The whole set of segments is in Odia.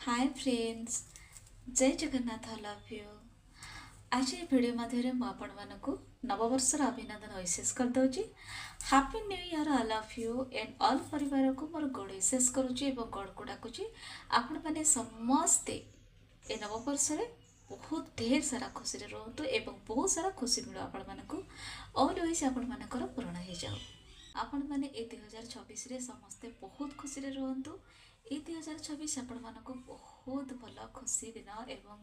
ହାଏ ଫ୍ରେଣ୍ଡସ୍, ଜୟ ଜଗନ୍ନାଥ, ଅଲ୍ ଅଫ୍ you. ଆଜି ଏ ଭିଡ଼ିଓ ମାଧ୍ୟମରେ ମୁଁ ଆପଣମାନଙ୍କୁ ନବବର୍ଷର ଅଭିନନ୍ଦନ ୱିଶେସ୍ କରିଦେଉଛି। Happy new year all of you and all ପରିବାରକୁ ମୋର ଗଡ଼ ୱିଶେସ୍ କରୁଛି ଏବଂ ଗଡ଼କୁ ଡାକୁଛି, ଆପଣମାନେ ସମସ୍ତେ ଏ ନବବର୍ଷରେ ବହୁତ ଢେର ସାରା ଖୁସିରେ ରୁହନ୍ତୁ ଏବଂ ବହୁତ ସାରା ଖୁସି ମିଳୁ ଆପଣମାନଙ୍କୁ। ଅଲ୍ ୱିଶ୍ ଆପଣମାନଙ୍କର ପୂରଣ ହେଇଯାଉ। ଆପଣମାନେ ଏ 2026ରେ ସମସ୍ତେ ବହୁତ ଖୁସିରେ ରୁହନ୍ତୁ। ଏ 2026 ଆପଣମାନଙ୍କୁ ବହୁତ ଭଲ ଖୁସି ଦିନ ଏବଂ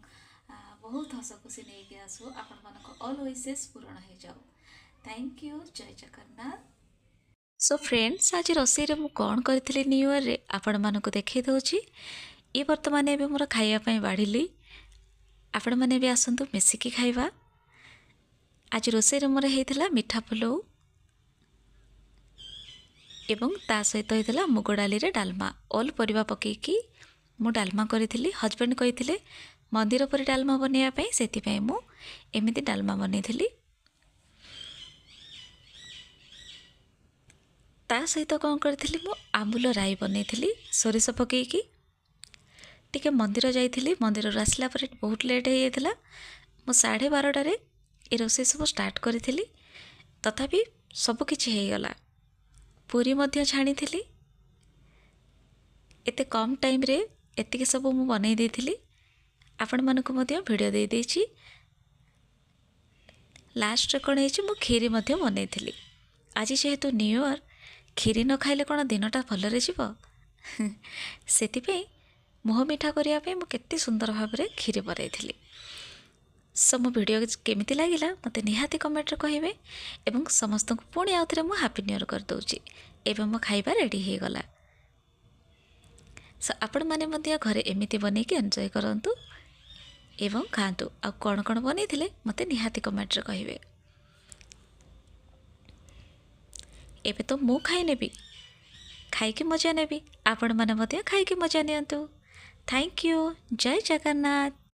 ବହୁତ ହସ ଖୁସି ନେଇକି ଆସୁ। ଆପଣମାନଙ୍କ ଅଲ୍ ୱିଶେସ୍ ପୂରଣ ହେଇଯାଉ। Thank you, Jay Jagannath. Show friends, ଆଜି ରୋଷେଇରେ ମୁଁ କ'ଣ କରିଥିଲି ନ୍ୟୁ ଇୟର୍ରେ ଆପଣମାନଙ୍କୁ ଦେଖାଇ ଦେଉଛି। ଇଏ ବର୍ତ୍ତମାନ ଏବେ ମୋର ଖାଇବା ପାଇଁ ବାଢ଼ିଲି। ଆପଣମାନେ ବି ଆସନ୍ତୁ, ମିଶିକି ଖାଇବା। ଆଜି ରୋଷେଇରେ ମୋର ହେଇଥିଲା ମିଠା ପଲଉ ଏବଂ ତା ସହିତ ହେଇଥିଲା ମୁଗ ଡାଲିରେ ଡାଲମା। ଅଲ୍ ପରିବା ପକାଇକି ମୁଁ ଡାଲମା କରିଥିଲି। ହଜବେଣ୍ଡ କହିଥିଲେ ମନ୍ଦିର ପରି ଡାଲମା ବନେଇବା ପାଇଁ, ସେଥିପାଇଁ ମୁଁ ଏମିତି ଡାଲମା ବନେଇଥିଲି। ତା ସହିତ କ'ଣ କରିଥିଲି, ମୁଁ ଆମ୍ବୁଲ ରାଇ ବନେଇଥିଲି ସୋରିଷ ପକାଇକି। ଟିକେ ମନ୍ଦିର ଯାଇଥିଲି, ମନ୍ଦିରରୁ ଆସିଲା ପରେ ବହୁତ ଲେଟ୍ ହେଇଯାଇଥିଲା। ମୁଁ 12:30ରେ ଏ ରୋଷେଇ ସବୁ ଷ୍ଟାର୍ଟ କରିଥିଲି, ତଥାପି ସବୁକିଛି ହେଇଗଲା। ପୁରୀ ମଧ୍ୟ ଛାଣିଥିଲି। ଏତେ କମ୍ ଟାଇମ୍ରେ ଏତିକି ସବୁ ମୁଁ ବନେଇ ଦେଇଥିଲି। ଆପଣମାନଙ୍କୁ ମଧ୍ୟ ଭିଡ଼ିଓ ଦେଇଦେଇଛି। ଲାଷ୍ଟରେ କ'ଣ ହେଇଛି, ମୁଁ କ୍ଷୀରି ମଧ୍ୟ ବନେଇଥିଲି। ଆଜି ଯେହେତୁ ନ୍ୟୁ ଇୟର୍, କ୍ଷୀରି ନ ଖାଇଲେ କ'ଣ ଦିନଟା ଭଲରେ ଯିବ? ସେଥିପାଇଁ ମୁହଁ ମିଠା କରିବା ପାଇଁ ମୁଁ କେତେ ସୁନ୍ଦର ଭାବରେ କ୍ଷୀରି ବନେଇଥିଲି। ସୋ ମୋ ଭିଡ଼ିଓ କେମିତି ଲାଗିଲା ମୋତେ ନିହାତି କମେଣ୍ଟରେ କହିବେ ଏବଂ ସମସ୍ତଙ୍କୁ ପୁଣି ଆଉଥରେ ମୁଁ ହାପି ନ୍ୟୁ ଇୟର୍ କରିଦେଉଛି। ଏବେ ମୋ ଖାଇବା ରେଡ଼ି ହେଇଗଲା। ସୋ ଆପଣମାନେ ମଧ୍ୟ ଘରେ ଏମିତି ବନେଇକି ଏନ୍ଜୟ କରନ୍ତୁ ଏବଂ ଖାଆନ୍ତୁ। ଆଉ କ'ଣ କ'ଣ ବନେଇଥିଲେ ମୋତେ ନିହାତି କମେଣ୍ଟରେ କହିବେ। ଏବେ ତ ମୁଁ ଖାଇନେବି, ଖାଇକି ମଜା ନେବି। ଆପଣମାନେ ମଧ୍ୟ ଖାଇକି ମଜା ନିଅନ୍ତୁ। Thank you, Jay Jagannath.